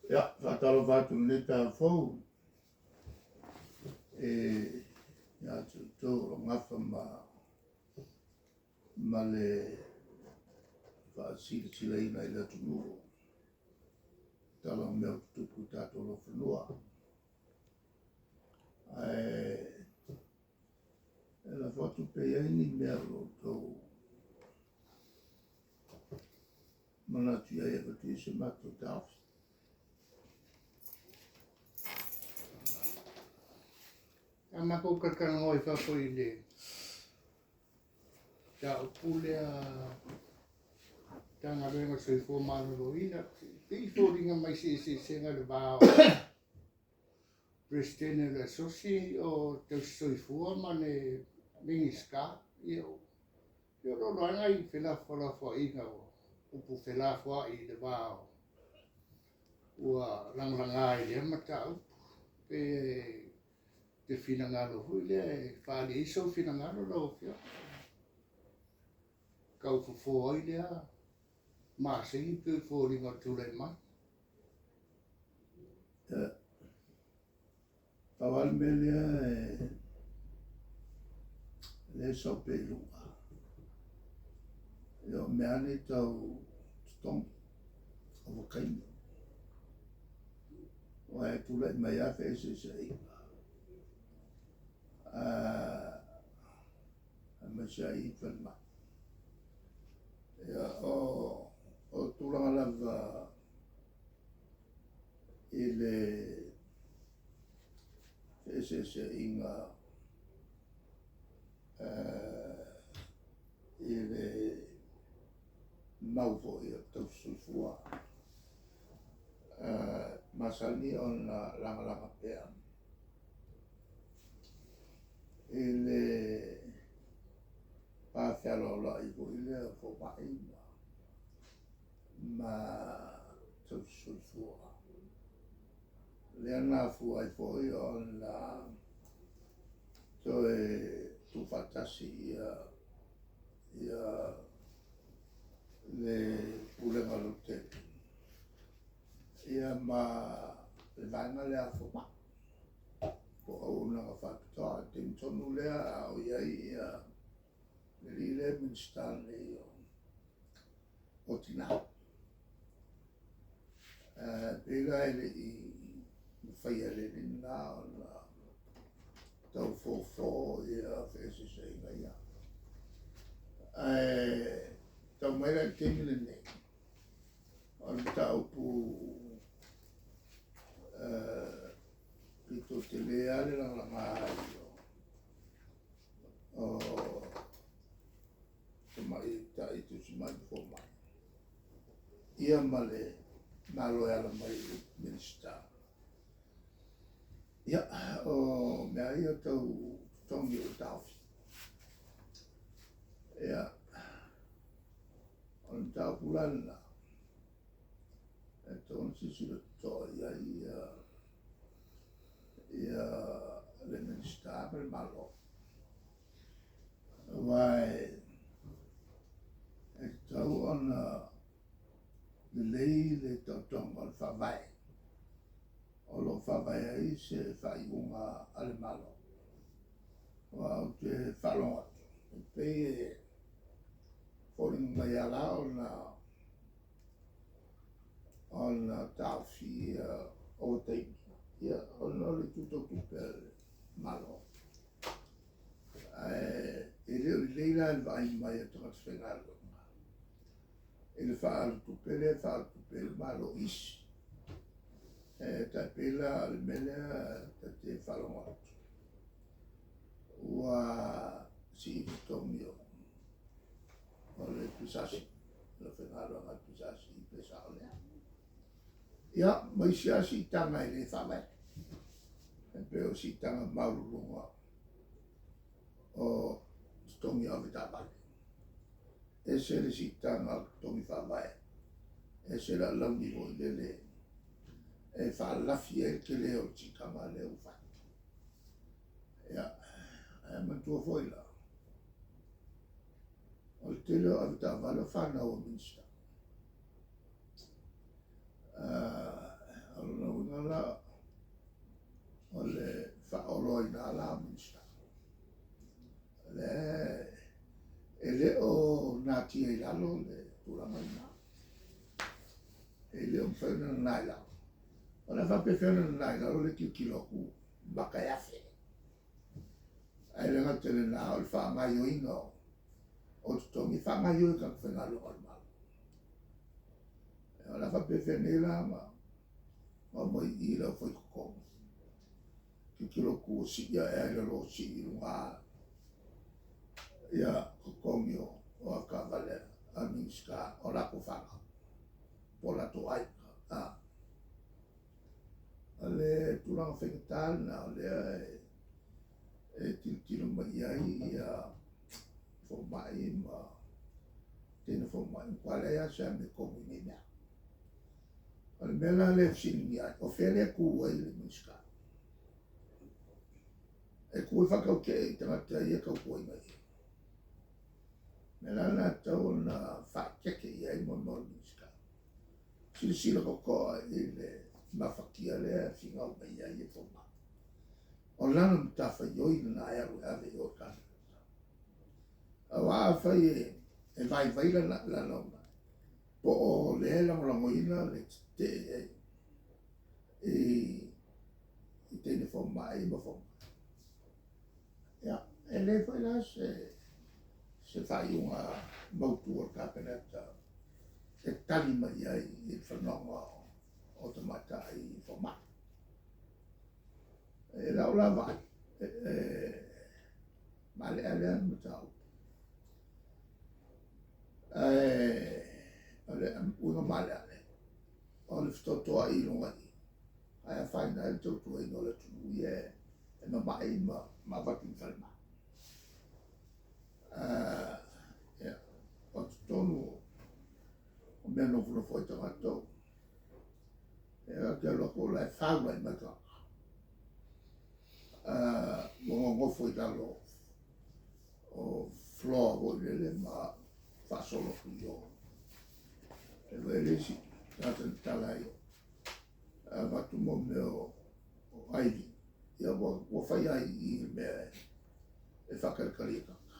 Ia, faatalofa atu i lenei taeao fou e ia te outou o lo o gafa ma le faasilasilaina i le atunuu tala o mea o tutupu i tatou laufanua. Ae e lafo atu pe i ai ni mea o lo o outou manatu i ai e avatu ai se matou taofi. A matou talatalanoa i fafo i le mataupu lea Matagaluega o le Soifua Maloloina, pei e foliga mai se eseesega i le va o Peresetene o le Asosi o Tausi Soifua ma le Minisita. Ia, o lo o lava nai felafolafoaiga ua upu felafoai i le va o ua lagalaga i lea mataupu. Pe te finagalo foi lea e faaali ai sou finagalo lau Afioga, tau fofo ai lea masegi pei o foliga o le tulai mai. Pau lava le mea lea lea e sau pea i luga, ia o mea lava nei tau totogi, ovataimi. Aua e tulai mai lava feeseeseaiga, aemaise lava i falemai. Ia, o tulaga lava i le feeseeseaiga i le mau foi o tausisoifua, masani ona lagalaga pea i le va fealoaloai foi lea o fomai ma tausisoifua. Lea na afua ai foi ona toe tuufaatasi ia le Pulega Lautele ia ma le vaega lea a fomai po o auaunaga faapitoa. I le taimi tonu lea a o i ai ia le alii lea e Minisita nei o Tina. Pei la e le i mafaia e le alii lena ona tau fofo ia feeseeseaiga ia. Ae tau mai la i le taimi lenei, o le mataupu pito tele lava le lagalaga ai o tamaitai tausi-mai ma fomai, ia ma le Malo e ala mai i le Minisita. Ia, o mea ia tau totogi o taofi. Ia, o le mataupu la lena, e tatau ona silasila totoa i ai ia le Minisita ma le Malo. Aua e tatau ona lelei le taotoga o le faavae o lo o faavae ai se faaiuga a le Malo. Aua ou te faalogo atu, e pei e foliga mai lava la ona taofi ovataimi, ia, ona o le itu tau tupe a le Malo. Ae e le o lelei la i le vaai mai a tagata faigaluega i le faaalu tupe lea e faaalu tupe ai le Malo i isi. E tai pei la o le mea lea ta te faalogo atu, ua sii totogi o le PSC, le aufaigaluega a le PSC pe sao lea. Ia, ma isi lava siitaga e le faavae, e pei o siitaga maualuluga o totogi o avetaavale. Ese le siitaga o totogi faavae, ese le alauni foi lele e faalafi ai le tele o le siitaga lea ua fai. Ia, ae manatua foi la, o le tele o avetaavale o fanau a Minisita. lalo le tulaga lena. E le o mafai ona nana i lalo. O le a faapefea ona nana i lalo le tilotilo atu maka e 1000. Ae le gata i lena, o le faagaoioiga o totogi e faagaoioi e tagata faigaluega a le Malo. O le a faapefea nei la ona omai i i le aufai totogi, tilotilo atu ua sii ae lava i lalo, sii i luga ia totogi o avetaavale a Minisita o latou fanau po o latou aiga. O le tulaga faigata lena o lea e tilotilo mai i ai ia fomai ma teine fomai, matua leai lava se amiotonu i nei mea. O le mea la lea e fesiligia ai, o fea lea e tu ai le Minisita? E tu e faatautee i tagata ia e tautuaina ia. O le mea la lena e tatau ona faaeteete i ai mo le Minisita. Silasila totoa i le mafatia lea e finau mai ai e fomai. O lana matafaioi lena e alu e ave i o i le Kapeneta. Aua afai e vaivai lana po o lea e lagolagoina le tetee i teine fomai ma fomai. Ia, e le foi la se faaiuga mautu a le Kapeneta e tali mai ai i le fanoga o tamaitai fomai. E lau la vaai, e maaleale lea mataupu. Ae o le uiga maaleale, o le fetotoai i luga i i, ae afaina ai le tautuaina o le atunuu ia e mamai ma avatu i falemai. Ia, o totonu o mea nofonofo ai tagata, e te alu atu o la e faulai mai tagata. Ua nonofo i lalo o floor foi lele ma faasolo atu i o. E foi le isi tagata na tala ai, avatu mo mea o IV, ia ua fai lava i i le mea e faatalitali ai tagata.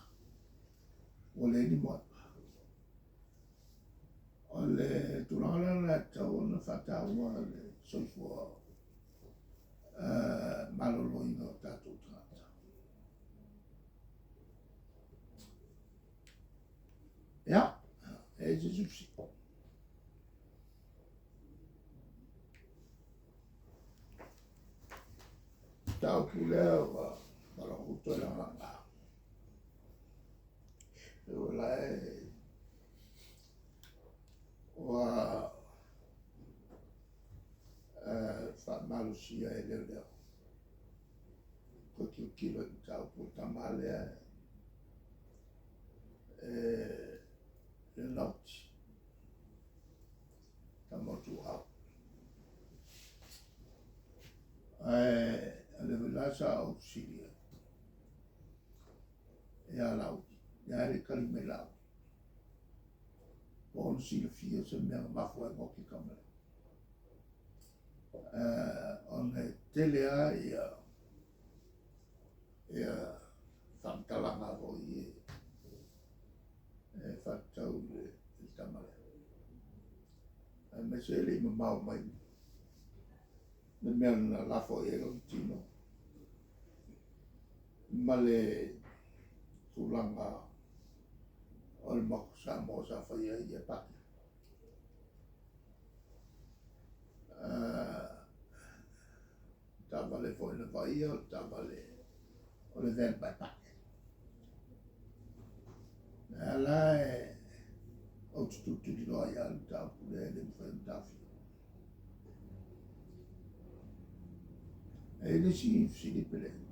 Ua leai ni moana. O le tulaga la lena e tatau ona faataua le soifua maloloina o tatou tagata. Ia, e i se isi. Mataupu lea ua faalogo toe lagalaga. E ua e ua faamalosia e leoleo toe tilotilo i mataupu o le tama lea e le Nauti, tama o Tuuau. Ae o le foi la sa ou fesili ai ia Laauli, ia le tali mai Laauli, po o ona silafia se mea na mafua ai ona oti le tama lea. Ona e tele lava ia faamatalaga foi e faatatau i le tama lea. Aemaise e le i mamao mai le mea na lafo i ai lona tino ma le tulaga o le Maota Samoa sa fai ai ia pati. Taavale foi na vaaia o le taavale o le van paepae. Ae la e ou te tulituliloa ai lava le mataupu lea e le mafai ona taofia. E i ai le isi fesili pe leai.